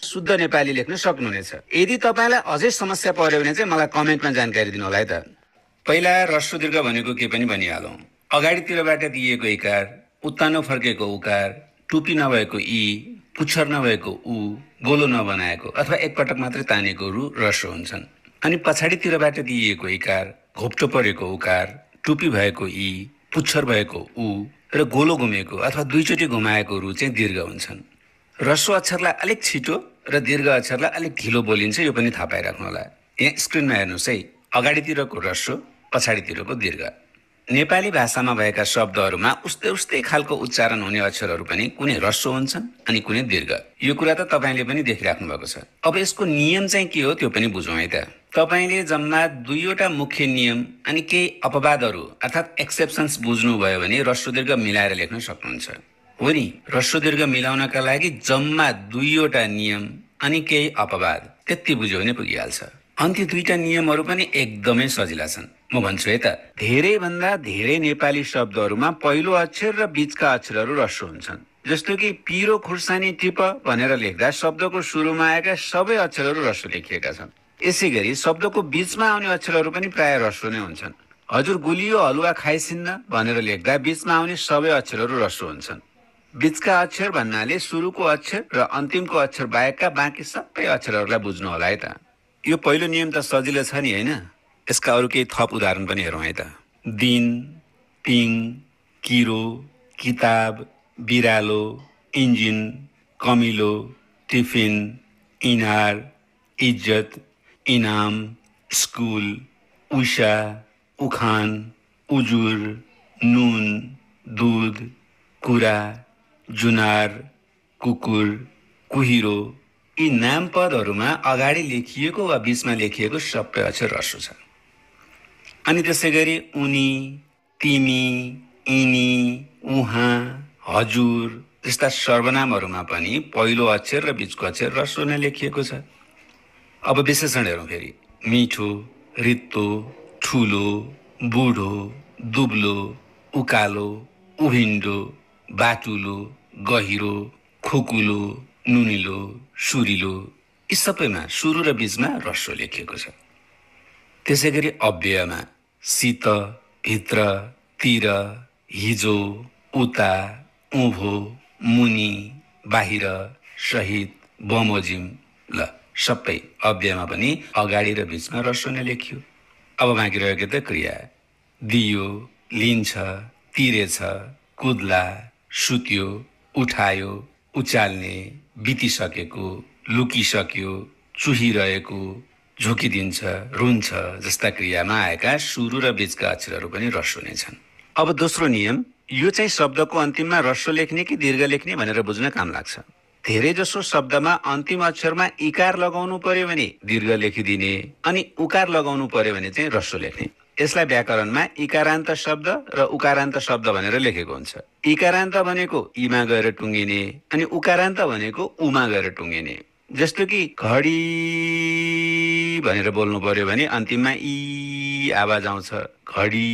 शुद्ध नेपाली लेख्न सक्नुहुनेछ। यदि तपाईलाई अझै समस्या पर्यो भने चाहिँ मलाई कमेन्टमा जानकारी दिनु होला है त। पहिला ह्रस्व दीर्घ भनेको के पनि भनिहालौं। अगाडितिरबाट दिएको इकार, उत्तानो फर्केको उकार, टुपी नभएको ई, पुच्छर नभएको उ, गोलो नबनाएको अथवा एकपटक मात्रै तानेको रु ह्रस्व हुन्छन्। अनि पछाडितिरबाट दिएको इकार, घोप्टो परेको उकार, टुपी भएको ई, पुच्छर भएको उ र गोलो घुमेको अथवा दुईचोटि घुमाएको रु चाहिँ दीर्घ हुन्छन्। ह्रस्व अक्षरलाई अलिक छिटो र दीर्घ अक्षरलाई अलिक ढिलो बोलिन्छ, यो पनि थाहा पाइराख्नु होला। यहाँ स्क्रिनमा हेर्नुहोस् है, अगाडितिरको ह्रस्व, पछाडितिरको दीर्घ। नेपाली भाषामा भएका शब्दहरूमा उस्तै खालको उच्चारण हुने अक्षरहरू पनि कुनै ह्रस्व हुन्छन् अनि कुनै दीर्घ। यो कुरा त तपाईले पनि देखिराख्नु भएको छ। अब यसको नियम चाहिँ के हो त्यो पनि बुझौँ है त। तपाईले जम्मा दुईवटा मुख्य नियम अनि केही अपवादहरू अर्थात् एक्सेप्सन्स बुझ्नुभयो भने ह्रस्व दीर्घ मिलाएर लेख्न सक्नुहुन्छ। हो नि, ह्रस्व दीर्घ मिलाउनका लागि जम्मा दुईवटा नियम अनि केही अपवाद, त्यति बुझ्यो भने पुगिहाल्छ। अनि ती दुईटा नियमहरू पनि एकदमै सजिला छन्। म भन्छु है त। धेरै भन्दा धेरै नेपाली शब्दहरूमा पहिलो अक्षर र बीचका अक्षरहरू ह्रस्व हुन्छन्। जस्तो कि पिरो खुर्सानी टिप भनेर लेख्दा शब्दको सुरुमा आएका सबै अक्षरहरू ह्रस्व लेखिएका छन्। यसैगरी शब्दको बीचमा आउने अक्षरहरू पनि प्राय ह्रस्व नै हुन्छन्। हजुर गुलियो हलुवा खाइसिन्न भनेर लेख्दा बीचमा आउने सबै अक्षरहरू ह्रस्व हुन्छन्। बीचका अक्षर भन्नाले सुरुको अक्षर र अन्तिमको अक्षर बाहेकका बाँकी सबै अक्षरहरूलाई बुझ्नु होला है त। यो पहिलो नियम त सजिलो छ नि हैन? यसका अरू केही थप उदाहरण पनि हेरौँ है त। दिन, पिङ, किरो, किताब, बिरालो, इन्जिन, कमिलो, टिफिन, इनार, इज्जत, इनाम, स्कुल, उषा, उखान, उजुर, नुन, दुध, कुरा, जुनार, कुकुर, कुहिरो, यी नाम पदहरूमा अगाडि लेखिएको वा बीचमा लेखिएको सबै अक्षर ह्रस्व छ। अनि त्यसैगरी उनी, तिमी, यिनी, उहाँ, हजुर जस्ता सर्वनामहरूमा पनि पहिलो अक्षर र बीचको अक्षर ह्रस्व नै लेखिएको छ। अब विशेषण हेरौँ फेरि। मिठो, रित्तो, ठुलो, बुढो, दुब्लो, उकालो, उभिन्डो, बाटुलो, गहिरो, खुकुलो, नुनिलो, सुरिलो, यी सबैमा सुरु र बीचमा ह्रस्व लेखिएको छ। त्यसैगरी अव्ययमा शीत, भित्र, तिर, हिजो, उता, उँभो, मुनि, बाहिर, सहित, बमोजिम, ल सबै अव्ययमा पनि अगाडि र बीचमा ह्रस्व नै लेखियो। अब बाँकी रह्यो के त क्रिया। दियो, लिन्छ, तिरेछ, कुद्ला, सुत्यो, उठायो, उचाल्ने, बितिसकेको, लुकिसक्यो, चुहिरहेको, झुकिदिन्छ, रुन्छ जस्ता क्रियामा आएका सुरु र बीचका अक्षरहरू पनि ह्रस्व नै छन्। अब दोस्रो नियम, यो चाहिँ शब्दको अन्तिममा ह्रस्व लेख्ने कि दीर्घ लेख्ने भनेर बुझ्न काम लाग्छ। धेरै जसो शब्दमा अन्तिम अक्षरमा इकार लगाउनु पर्यो भने दीर्घ लेखिदिने अनि उकार लगाउनु पर्यो भने चाहिँ ह्रस्व लेख्ने। यसलाई व्याकरणमा इकारान्त शब्द र उकारान्त शब्द भनेर लेखेको हुन्छ। इकारान्त भनेको इमा गएर टुङ्गिने अनि उकारान्त भनेको उमा गएर टुङ्गिने। जस्तो कि घडी भनेर बोल्नु पर्यो भने अन्तिममा ई आवाज आउँछ, घडी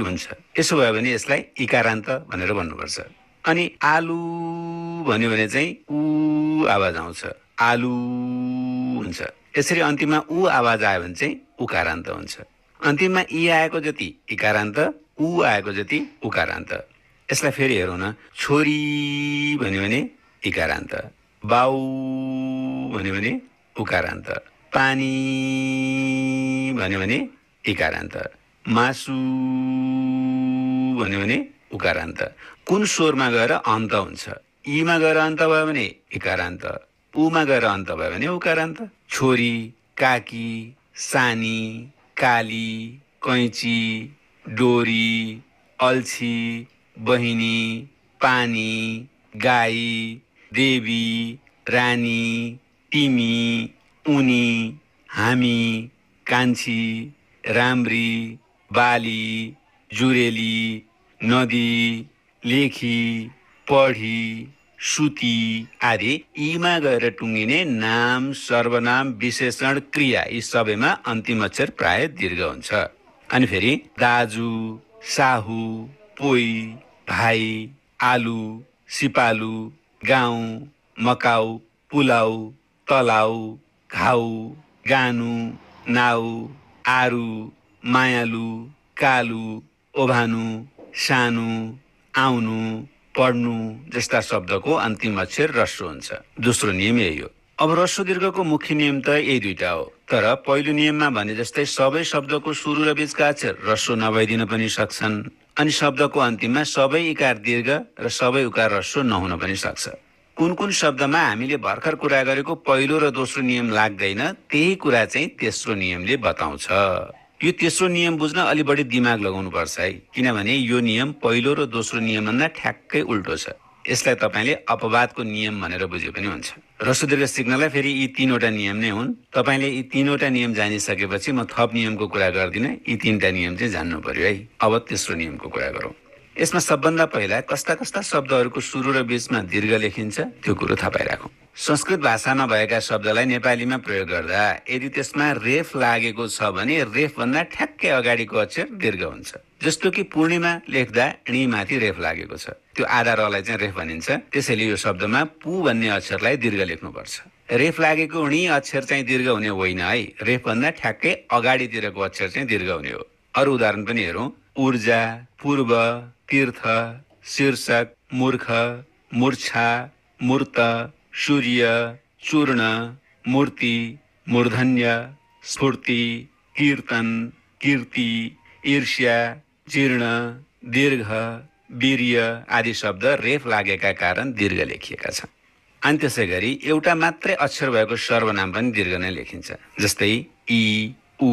हुन्छ। यसो भयो भने यसलाई इकारान्त भनेर भन्नुपर्छ। अनि आलु भन्यो भने चाहिँ उ आवाज आउँछ, आलु हुन्छ। यसरी अन्तिममा उ आवाज आयो भने चाहिँ उकारान्त हुन्छ। अन्तिममा ई आएको जति इकारान्त, उ आएको जति उकारान्त। यसलाई फेरि हेरौँ न। छोरी भन्यो भने इकारान्त, बाउ भन्यो भने उकारान्त, पानी भन्यो भने इकारान्त, मासु भन्यो भने उकारान्त। कुन स्वरमा गएर अन्त हुन्छ? ईमा गएर अन्त भयो भने इकारान्त, उमा गएर अन्त भयो भने उकारान्त। छोरी, काकी, सानी, काली, कैँची, डोरी, अल्छी, बहिनी, पानी, गाई, देवी, रानी, तिमी, उनी, हामी, कान्छी, राम्री, बाली, जुरेली, नदी, लेखी, पढी, सुती आदि यीमा गएर टुङ्गिने नाम, सर्वनाम, विशेषण, क्रिया यी सबैमा अन्तिम अक्षर प्राय दीर्घ हुन्छ। अनि फेरि दाजु, साहु, पोइ, भाइ, आलु, सिपालु, गाउँ, मकाउ, पुलाउ, तलाउ, घाउ, गानु, नाउ, आरु, मायालु, कालु, ओभानु, सानु, आउनु, पढ्नु जस्ता शब्दको अन्तिम अक्षर ह्रस्व हुन्छ। दोस्रो नियम यही हो। अब ह्रस्व दीर्घको मुख्य नियम त यही दुईटा हो, तर पहिलो नियममा भने जस्तै सबै शब्दको सुरु र बीचका अक्षर ह्रस्व नभइदिन पनि सक्छन्, अनि शब्दको अन्तिममा सबै इकार दीर्घ र सबै उकार ह्रस्व नहुन पनि सक्छ। कुन कुन शब्दमा हामीले भर्खर कुरा गरेको पहिलो र दोस्रो नियम लाग्दैन, त्यही कुरा चाहिँ तेस्रो नियमले बताउँछ। यो तेस्रो नियम बुझ्न अलि बढी दिमाग लगाउनु पर्छ है, किनभने यो नियम पहिलो र दोस्रो नियमभन्दा ठ्याक्कै उल्टो छ। यसलाई तपाईले अपवादको नियम भनेर बुझे पनि हुन्छ। ह्रस्व दीर्घ सिक्नलाई फेरि यी तीनवटा नियम नै हुन्। तपाईले यी तीनवटा नियम जानिसकेपछि म थप नियमको कुरा गर्दिन, यी तीनटा नियम चाहिँ जान्नु पर्यो है। अब तेस्रो नियमको कुरा गरौँ। यसमा सबभन्दा पहिला कस्ता कस्ता शब्दहरूको सुरु र बीचमा दीर्घ लेखिन्छ त्यो कुरो थाहा पाइराखौँ। संस्कृत भाषामा भएका शब्दलाई नेपालीमा प्रयोग गर्दा यदि त्यसमा रेफ लागेको छ भने रेफ भन्दा ठ्याक्कै अगाडिको अक्षर दीर्घ हुन्छ। जस्तो कि पूर्णिमा लेख्दा णी माथि रेफ लागेको छ, त्यो आधा रलाई चाहिँ रेफ भनिन्छ। त्यसैले यो शब्दमा पु भन्ने अक्षरलाई दीर्घ लेख्नुपर्छ। रेफ लागेको णी अक्षर चाहिँ दीर्घ हुने होइन है, रेफ भन्दा ठ्याक्कै अगाडितिरको अक्षर चाहिँ दीर्घ हुने हो। अरू उदाहरण पनि हेरौँ। ऊर्जा, पूर्व, तीर्थ, शीर्षक, मूर्ख, मूर्छा, मूर्त, सूर्य, चूर्ण, मूर्ति, मूर्धन्य, स्फूर्ति, कीर्तन, कीर्ति, ईर्ष्या, जीर्ण, दीर्घ, वीर्य आदि शब्द रेफ लागेका कारण दीर्घ लेखिएका छन्। अनि त्यसै गरी एउटा मात्रै अक्षर भएको सर्वनाम पनि दीर्घ नै लेखिन्छ। जस्तै इ, उ,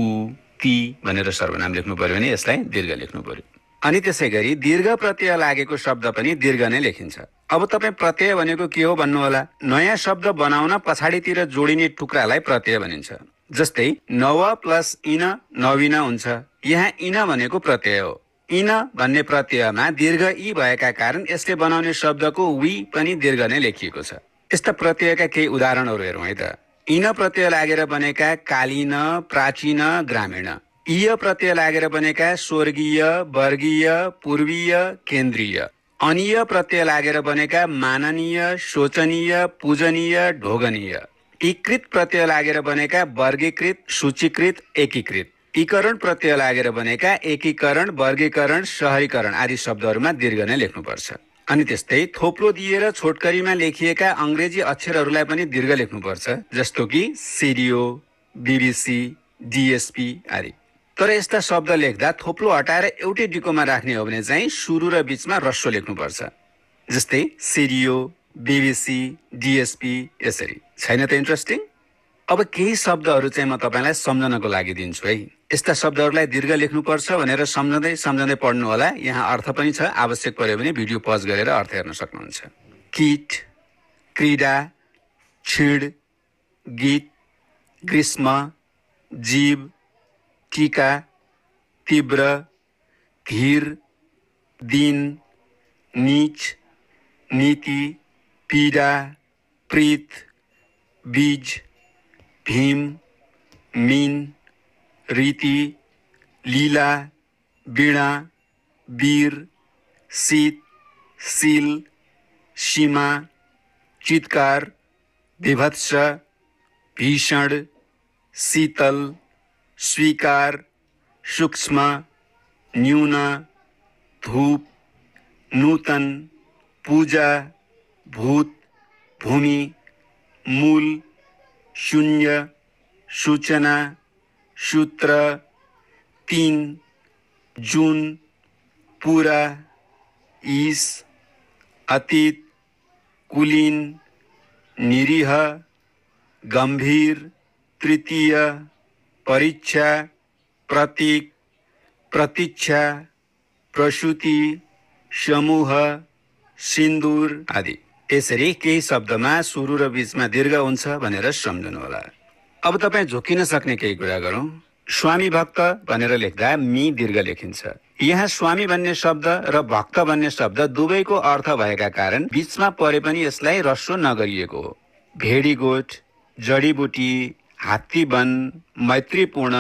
ती भनेर सर्वनाम लेख्नु पर्यो भने यसलाई दीर्घ लेख्नु पर्यो। अनि त्यसै गरी दीर्घ प्रत्यय लागेको शब्द पनि दीर्घ नै लेखिन्छ। अब तपाईँ प्रत्यय भनेको के हो भन्नु होला। नयाँ शब्द बनाउन पछाडितिर जोडिने टुक्रालाई प्रत्यय भनिन्छ। जस्तै नव प्लस इन नवीन हुन्छ। यहाँ इन भनेको प्रत्यय हो। इन भन्ने प्रत्ययमा दीर्घ इ भएका कारण यसले बनाउने शब्दको वी पनि दीर्घ नै लेखिएको छ। यस्ता प्रत्ययका केही उदाहरणहरू हेरौँ है त। इन प्रत्यय लागेर बनेका कालीन, प्राचीन, ग्रामीण। इय प्रत्यय लागेर बनेका स्वर्गीय, वर्गीय, पूर्वीय, केन्द्रीय। अनिय प्रत्यय लागेर बनेका माननीय, शोचनीय, पूजनीय, ढोगनीय। इकृत प्रत्यय लागेर बनेका वर्गीकृत, सूचीकृत, एकीकृत। इकरण प्रत्यय लागेर बनेका एकीकरण, वर्गीकरण, सहरीकरण आदि शब्दहरूमा दीर्घ नै लेख्नुपर्छ। अनि त्यस्तै थोप्लो दिएर छोटकरीमा लेखिएका अंग्रेजी अक्षरहरूलाई पनि दीर्घ लेख्नुपर्छ। जस्तो कि सीडीओ, बीबीसी, डीएसपी आदि। तर यस्ता शब्द लेख्दा थोप्लो हटाएर एउटै डिकोमा राख्ने हो भने चाहिँ सुरु र बीचमा ह्रस्व लेख्नुपर्छ। जस्तै सीडीओ, बीबीसी, डीएसपी यसरी। छैन त इन्ट्रेस्टिङ? अब केही शब्दहरू चाहिँ म तपाईलाई सम्झनको लागि दिन्छु है। यस्ता शब्दहरूलाई दीर्घ लेख्नुपर्छ भनेर सम्झँदै सम्झँदै पढ्नु होला। यहाँ अर्थ पनि छ, आवश्यक पर्यो भने भिडियो पज गरेर अर्थ हेर्न सक्नुहुन्छ। कीट, क्रीडा, क्षीण, गीत, ग्रीष्म, जीव, टीका, तीव्र, धीर, दिन, नीच, नीति, पीडा, प्रीत, बीज, भीम, मीन, रीति, लीला, वीणा, वीर, शीत, सील, सीमा, चित्कार, विभत्स, भीषण, शीतल, स्वीकार, सूक्ष्म, न्यून, धूप, नूतन, पूजा, भूत, भूमि, मूल, शून्य, सूचना, सूत्र, 3, जून, पूरा, ईस, अतीत, कुलीन, निरीह, गंभीर, तृतीय, परीक्षा, प्रतीक, प्रतीक्षा, प्रसूति, समूह, सिन्दूर आदि। यसरी केही शब्दमा सुरु र बीचमा दीर्घ हुन्छ भनेर सम्झनु होला। अब तपाईँ झोकिन सक्ने केही कुरा गरौँ। स्वामी भक्त भनेर लेख्दा मी दीर्घ लेखिन्छ। यहाँ स्वामी भन्ने शब्द र भक्त भन्ने शब्द दुवैको अर्थ भएका कारण बीचमा परे पनि यसलाई ह्रस्व नगरिएको हो। भेडीगोठ, जडीबुटी, हात्तीवन, मैत्रीपूर्ण,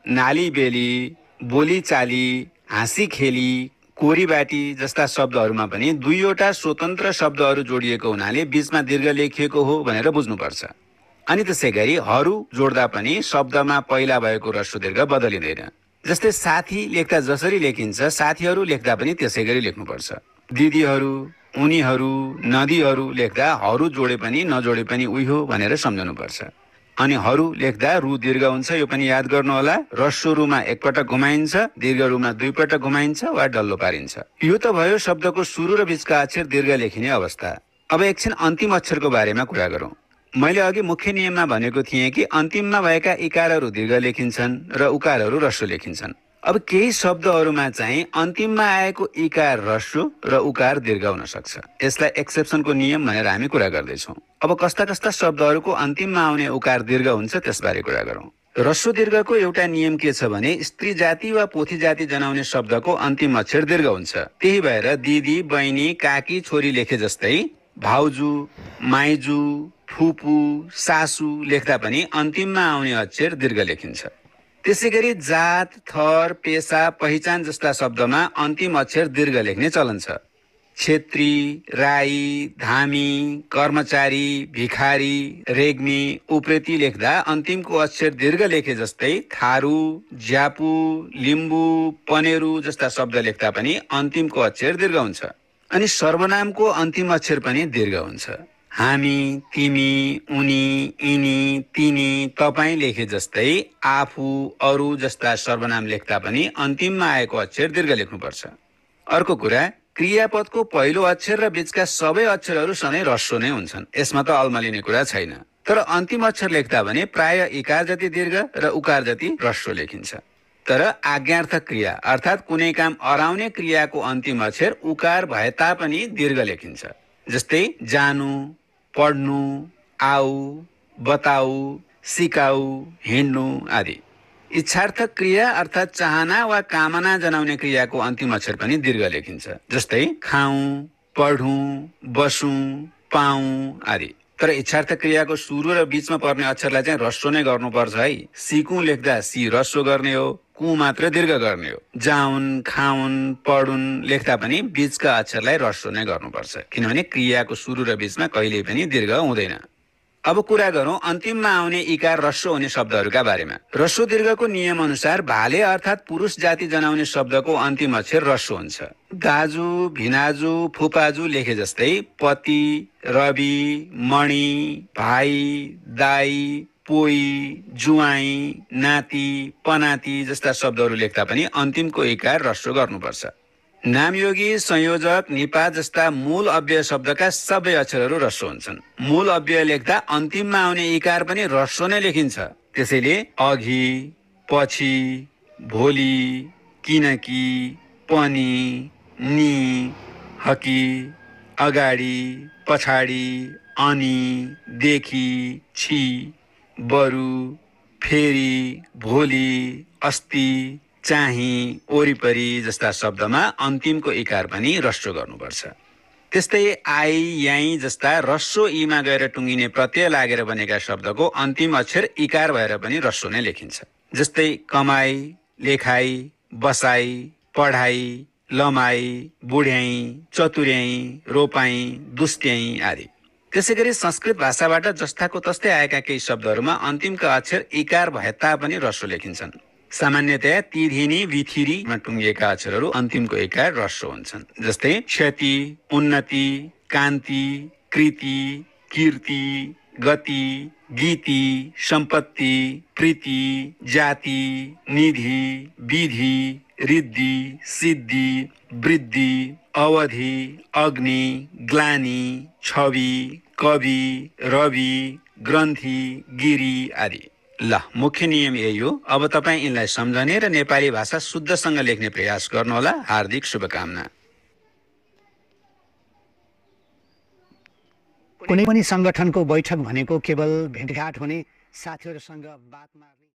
नालीबेली, बोलीचाली, हाँसी खेली, कोरीबाटी जस्ता शब्दहरूमा पनि दुईवटा स्वतन्त्र शब्दहरू जोडिएको हुनाले बीचमा दीर्घ लेखिएको हो भनेर बुझ्नुपर्छ। अनि त्यसै गरी हरू जोड्दा पनि शब्दमा पहिला भएको ह्रस्व दीर्घ बदलिँदैन। जस्तै साथी लेख्दा जसरी लेखिन्छ साथीहरू लेख्दा पनि त्यसै गरी लेख्नुपर्छ। दिदीहरू, उनीहरू, नदीहरू लेख्दा हरू जोडे पनि नजोडे पनि उही हो भनेर सम्झनुपर्छ। अनि हरू लेख्दा रु दीर्घ हुन्छ, यो पनि याद गर्नुहोला। ह्रस्व रुमा एकपटक घुमाइन्छ, दीर्घ रुमा दुईपटक घुमाइन्छ वा डल्लो पारिन्छ। यो त भयो शब्दको सुरु र बीचका अक्षर दीर्घ लेखिने अवस्था। अब एकछिन अन्तिम अक्षरको बारेमा कुरा गरौँ। मैले अघि मुख्य नियममा भनेको थिएँ कि अन्तिममा भएका इकारहरू दीर्घ लेखिन्छन् र उकारहरू ह्रस्व लेखिन्छन्। अब केही शब्दहरूमा चाहिँ अन्तिममा आएको इकार ह्रस्व र उकार दीर्घ हुन सक्छ। यसलाई एक्सेप्सनको नियम भनेर हामी कुरा गर्दैछौँ। अब कस्ता कस्ता शब्दहरूको अन्तिममा आउने उकार दीर्घ हुन्छ त्यसबारे कुरा गरौँ। ह्रस्व दीर्घको एउटा नियम के छ भने स्त्री जाति वा पोथी जाति जनाउने शब्दको अन्तिम अक्षर दीर्घ हुन्छ। त्यही भएर दिदी, बहिनी, काकी, छोरी लेखे जस्तै भाउजू, माइजू, फुपू, सासू लेख्दा पनि अन्तिममा आउने अक्षर दीर्घ लेखिन्छ। त्यसै गरी जात, थर, पेसा, पहिचान जस्ता शब्दमा अन्तिम अक्षर दीर्घ लेख्ने चलन छ। क्षेत्री, राई, धामी, कर्मचारी, भिखारी, रेग्मी, उप्रेती लेख्दा अन्तिमको अक्षर दीर्घ लेखे जस्तै थारू, ज्यापू, लिम्बू, पनेरू जस्ता शब्द लेख्दा पनि अन्तिमको अक्षर दीर्घ हुन्छ। अनि सर्वनामको अन्तिम अक्षर पनि दीर्घ हुन्छ। हामी, तिमी, उनी, यिनी, तिनी, तपाईँ लेखे जस्तै आफू, अरू जस्ता सर्वनाम लेख्दा पनि अन्तिममा आएको अक्षर दीर्घ लेख्नुपर्छ। अर्को कुरा, क्रियापदको पहिलो अक्षर र बीचका सबै अक्षरहरू सधैँ ह्रस्व नै हुन्छन्। यसमा त अल्मलिने कुरा छैन। तर अन्तिम अक्षर लेख्दा भने प्राय इकार जति दीर्घ र उकार जति ह्रस्व लेखिन्छ। तर आज्ञार्थक क्रिया अर्थात् कुनै काम अराउने क्रियाको अन्तिम अक्षर उकार भए तापनि दीर्घ लेखिन्छ। जस्तै जानु, पढ्नु, आऊ, बताऊ, सिकाऊ, हिँड्नु आदि। इच्छार्थक क्रिया अर्थात् चाहना वा कामना जनाउने क्रियाको अन्तिम अक्षर पनि दीर्घ लेखिन्छ। जस्तै खाऊ, पढौँ, बसौँ, पाऊ आदि। तर इच्छार्थक क्रियाको सुरु र बीचमा पर्ने अक्षरलाई चाहिँ ह्रस्व नै गर्नुपर्छ है। सिकौँ लेख्दा सी ह्रस्व गर्ने हो, कु मात्र दीर्घ गर्ने हो। जाउन्, खाउन्, पढुन् लेख्दा पनि बीचका अक्षरलाई ह्रस्व नै गर्नुपर्छ, किनभने क्रियाको सुरु र बीचमा कहिल्यै पनि दीर्घ हुँदैन। अब कुरा गरौँ अन्तिममा आउने इकार ह्रस्व हुने शब्दहरूका बारेमा। ह्रस्व दीर्घको नियम अनुसार भाले अर्थात् पुरुष जाति जनाउने शब्दको अन्तिम अक्षर ह्रस्व हुन्छ। दाजु, भिनाजु, फुपाजु लेखे जस्तै पति, रवि, मणि, भाइ, दाई, पोइ, जुवाई, नाति, पनाति जस्ता शब्दहरू लेख्दा पनि अन्तिमको इकार ह्रस्व गर्नुपर्छ। नामयोगी, संयोजक, निपात जस्ता मूल अव्यय शब्दका सबै अक्षरहरू ह्रस्व हुन्छन्। मूल अव्यय लेख्दा अन्तिममा आउने इकार पनि ह्रस्व नै लेखिन्छ। त्यसैले अघि, पछि, भोलि, किनकि, पनि, नि, हकी, अगाडि, पछाडि, अनि, देखि, छि, बरु, फेरि, भोलि, अस्ति, चाहिँ, वरिपरि जस्ता शब्दमा अन्तिमको इकार पनि ह्रस्व गर्नुपर्छ। त्यस्तै आई, याई जस्ता ह्रस्व ईमा गएर टुङ्गिने प्रत्यय लागेर बनेका शब्दको अन्तिम अक्षर इकार भएर पनि ह्रस्व नै लेखिन्छ। जस्तै कमाई, लेखाई, बसाई, पढाई, लमाई, बुढ्याई, चतुर्याई, रोपाई, दुष्ट्याई आदि। त्यसै गरी संस्कृत भाषाबाट जस्ताको तस्तै आएका केही शब्दहरूमा अन्तिमका अक्षर इकार भए तापनि ह्रस्व लेखिन्छन्। सामान्यतया तिधिनी, विथिरीमा टुङ्गिएका अक्षरहरू अन्तिमको इकार ह्रस्व हुन्छन्। जस्तै क्षति, उन्नति, कान्ति, कृति, कीर्ति, गति, गीति, सम्पत्ति, प्रीति, जाति, निधि, विधि, रिद्धि, सिद्धि, वृद्धि, अवधि, अग्नि, ग्लानी, छवि, कवि, रवि, ग्रन्थि, गिरी आदि। ल, मुख्य नियम यही हो। अब तपाईँ यिनलाई सम्झने र नेपाली भाषा शुद्धसँग लेख्ने प्रयास गर्नुहोला। हार्दिक शुभकामना। कुनै पनि संगठनको बैठक भनेको केवल भेटघाट हुने, साथीहरूसँग बात मार्ने